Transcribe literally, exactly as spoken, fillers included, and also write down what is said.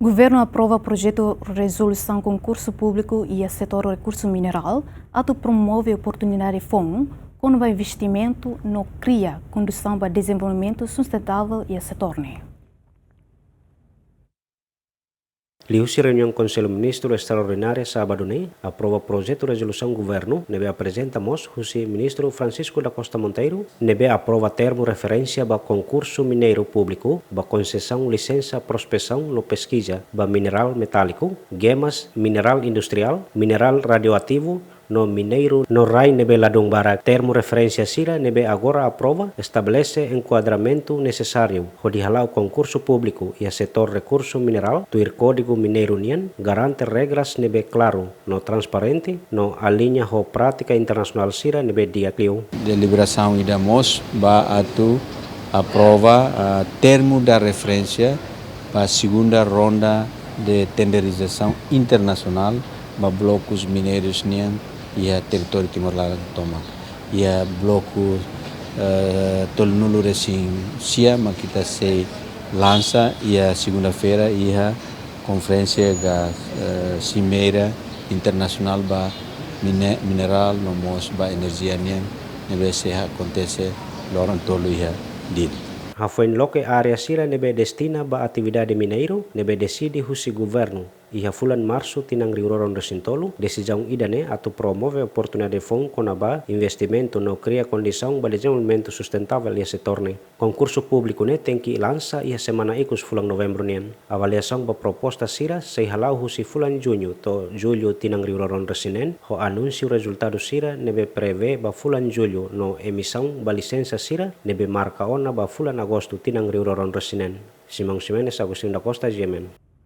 Governu aprova projetu rezolusaun konkursu públiku iha setór rekursu minerál, atu promove oportunidade foun kona-ba investimentu no kria kondisaun ba dezenvolvimentu sustentável iha setór ne'e. Liuhusi reuniaun Konsellu Ministru Estraordinária sábadu ne'e, aprova projetu rezolusaun governu ne'ebé aprezenta mós husi Ministru Francisco da Costa Monteiro, ne'ebé aprova termu referénsia ba konkursu mineiru públiku ba konsesaun lisensa prospesaun no peskiza ba minerál metáliku, gemas, minerál industriál, minerál radioativu, no mineiru no rai ne'ebé ladún barak. Termu referénsia sira ne'ebé agora aprova estabelese enkuadramentu nesesáriu hodi hala'o konkursu públiku iha setór rekursu minerál tuir Kódigu Mineiru nian, garante regras ne'ebé klaru no transparente, no aliña ho prátika internasionál sira ne'ebé di'ak liu. Deliberasaun ida mós ba atu aprova, ah, termu da referénsia ba segunda ronda de tenderizasaun internasionál ba blokus mineirus nian iha territóriu Timor laran tomak. Iha bloku, eh, tolunulu resin sia mak ita sei lansa iha segunda-feira iha konferénsia ka, eh, simeira internasionál ba mine-, minerál no mós ba enerjia nian ne'ebé sei akontese loron tolu iha Dili. Hafoin loke área sira ne'ebé destina ba atividade mineiru ne'ebé deside husi governu iha fulan Marsu tinan rihun rua ruanulu resin tolu, desizaun ida-ne'e atu promove oportunidade foun kona-ba investimentu no kria kondisaun ba dezenvolvimentu sustentável iha setór ne'e. Konkursu públiku ne'e tenke lansa iha semana ikus fulan Novembru nian. Avaliasaun ba proposta sira sei hala'o husi fulan Juñu to'o Jullu tinan rihun rua ruanulu resin neen, ho anúnsiu rezultadu sira ne'ebé prevee ba fulan Jullu no emisaun ba lisensa sira ne'ebé marka ona ba fulan Agostu tinan rihun rua ruanulu resin neen. Simão Ximenes, Agostinho da Costa, G M N.